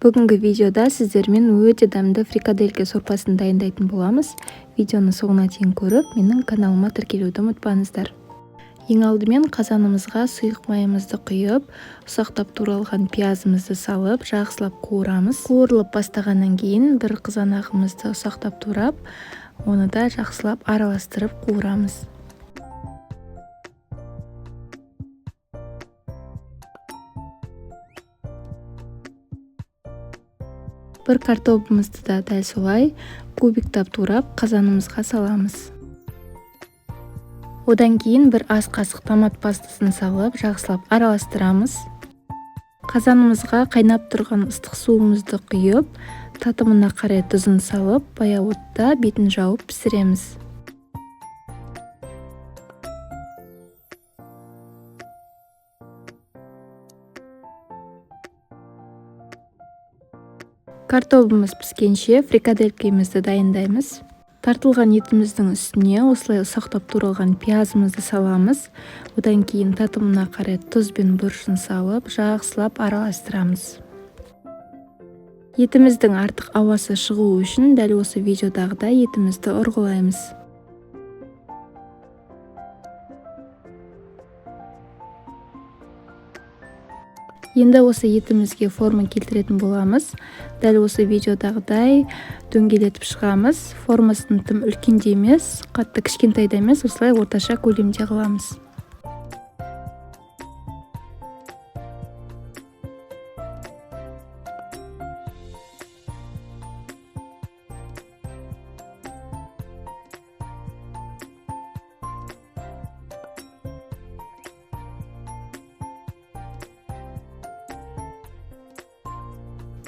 Бүгінгі видеода сіздермен өте дәмді фрикаделька сорпасын дайындайтын боламыз. Видеоны соңына дейін көріп, менің каналыма тіркелуді ұмытпаңыздар. Ең алдымен қазанымызға сұйық майымызды құйып, ұсақтап туралған пиязымызды салып, жақсылап қуырамыз. Қуырылып бастағаннан кейін бір қызанағымызды ұсақтап турап, оны да жақсылап араластырып қуырамыз. Бір картобымызды да дәл солай кубиктап турап, қазанымызға саламыз. Одан кейін бір ас қасық томат пастасын салып, жақсылап араластырамыз. Қазанымызға қайнап тұрған ыстық суымызды құйып, татымына қарай тұзын салып, баяу отта бетін жауып пісіреміз. Картобымыз піскенше фрикаделькемізді дайындаймыз. Тартылған етіміздің үстіне осылай ұсақтап туралған пиязымызды саламыз. Одан кейін татымына қарай тұз бен бұрышын салып, жақсылап араластырамыз. Етіміздің артық ауасы шығуы үшін дәл осы видеодағыдай етімізді ұрғылаймыз. Енді осы етімізге форма келтіретін боламыз. Дәл осы видеодағыдай дөңгелетіп шығамыз. Формасын тым үлкен де емес, қатты кішкентай да емес, осылай орташа көлемде қыламыз.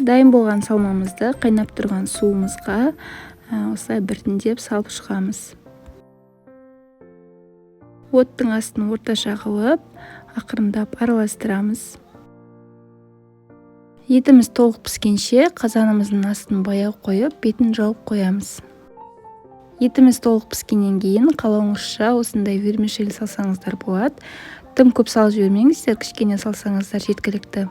Дайын болған салмамызды қайнап тұрған суымызға осылай біртіндеп салып шығамыз. Оттың астын орташа қылып, ақырындап араластырамыз. Етіміз толық піскенше қазанымыздың астын баяу қойып, бетін жауып қоямыз. Етіміз толық піскеннен кейін қалауыңызша осындай вермишель салсаңыздар болады. Тым көп салып жібермеңіздер, кішкене салсаңыздар жеткілікті.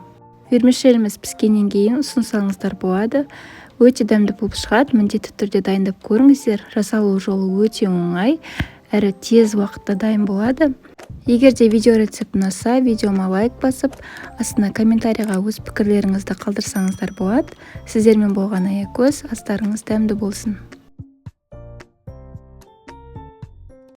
Вермишеліміз піскеннен кейін ұсынсаңыздар болады. Өте дәмді болып шығады, міндетті түрде дайындап көріңіздер. Жасалу жолы өте оңай, әрі тез уақытта дайын болады. Егер де видео рецепт ұнаса, видеома лайк басып, астына комментарийға өз пікірлеріңізді қалдырсаңыздар болады. Сіздермен болған Аякөз, астарыңыз дәмді болсын.